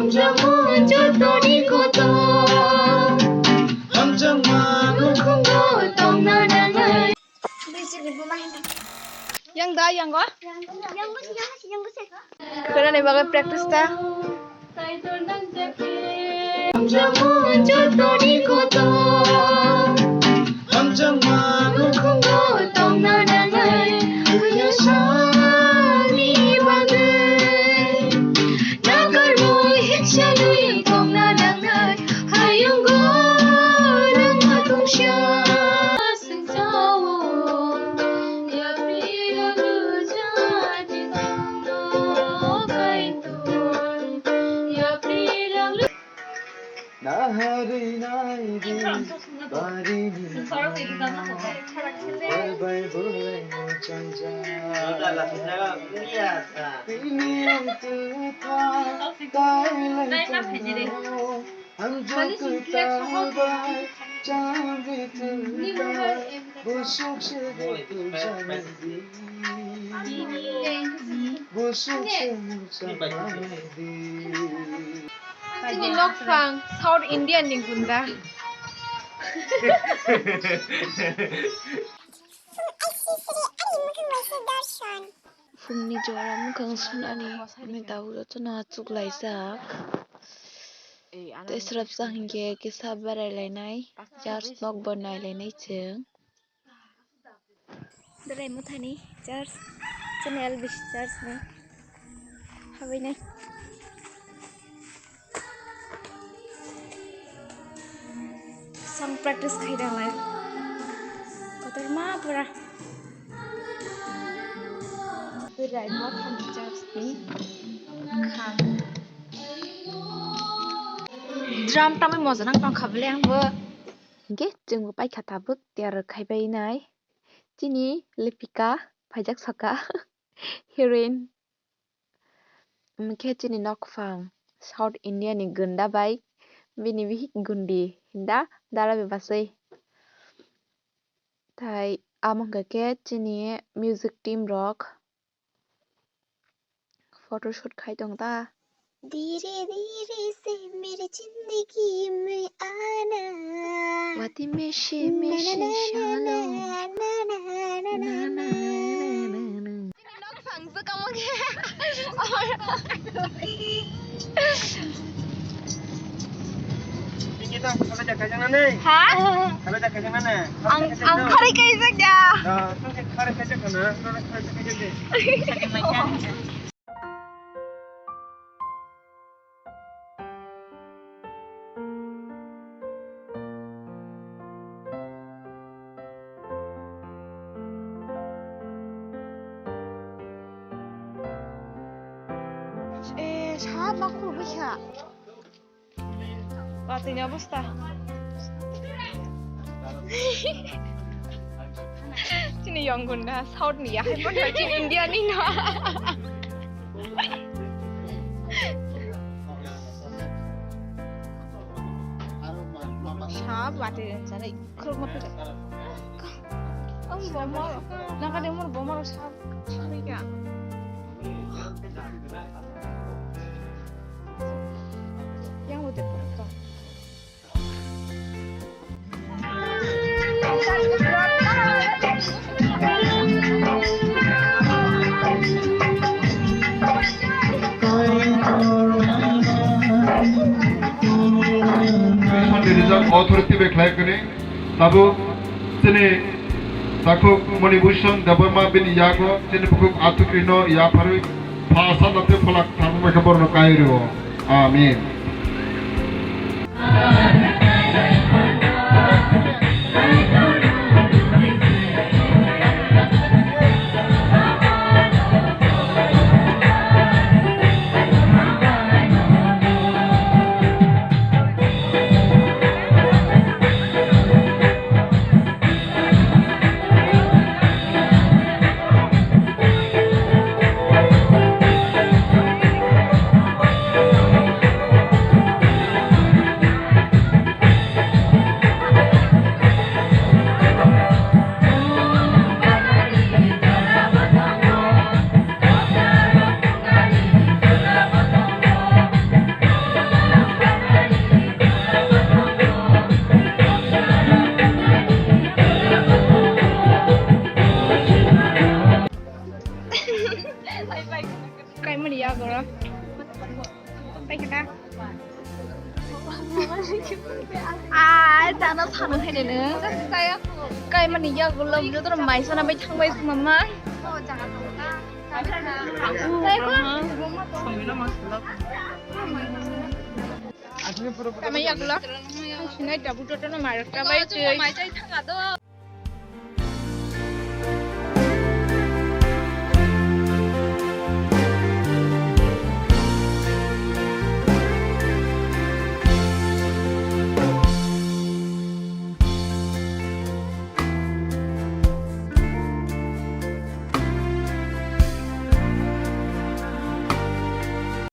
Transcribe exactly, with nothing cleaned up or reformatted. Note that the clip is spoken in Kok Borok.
Hamjakma jotoni kotor, hamjakma nukhungo tongna nangnai. Yang da, yang go? Yang go, yang go se, yang go se. Khwnani bagwi practice ta. Hamjakma jotoni kotor, hamjakma nukhungo tongna nangnai. Kuyasani bagwi nakarmui hiksanwi tongna nangnai. Hayungo rangma tongsa. Hamjakma bai chambi thwngkha, busuk se de twijani di. Busuk se mungsa manai di. Chini nokphang South Indian ni gunda. Phungni jora mwkhang sunani, mui tabuk jotono achuklaijak. Tei swrapsa hinkhe kisa berai lainai, church nok bo nai lainai chwng. Berai mwthani church, chini L B C church ni. Habainai. Song practice khai rang lai. Kotorma pura. Berai mwthani church ni kham. Drum tamwi moja nang tong kha bele ang bo. Hinkhe chwng bo paikha tabuk tiyar khai bai nai. Chini Lipika phaijak saka heroine. Hinkhe chini nokphang South India ni gunda bai bini bihik gundi hinda dara bebaswi. Tai amo hwnkha khe chini music team rok. Photoshoot khai tong ta. धीरे धीरे से मेरी जिंदगी में आना। Wati meshe meshe shalo. Nikita, khabe jak kajak nane? Ha? Khabe jak kajak nane? Ang, ang khari kaijak ya. Ah, tong khe khari kaijak kana? Tong khe khari kaijak de. Eh, sahab ma khulubui kha. Watwi ni obostha. Chini yong gunda, South ni ya, hai pon chini India ni no. Sahab watwi ni chara. Khorokma phaikha. Ang bomaro. Nang kade mor bomaro sa, sa phaikha. Yang udah pura. Rijak authority bai khlai kani. Tabuk chini takhuk Moni Bhushan Debbarma bini yago chini bukhuk Atukri no yapharwi pha sana tei pholak thangma khe borok no kai rwo. Amen. Paikha da. Ai, tano sano khaide nung. Kaimani yagulo, jotono maisana bai thangbai mama. Tamo yagulo. Sinai dabu jotono mairok ta bai twi.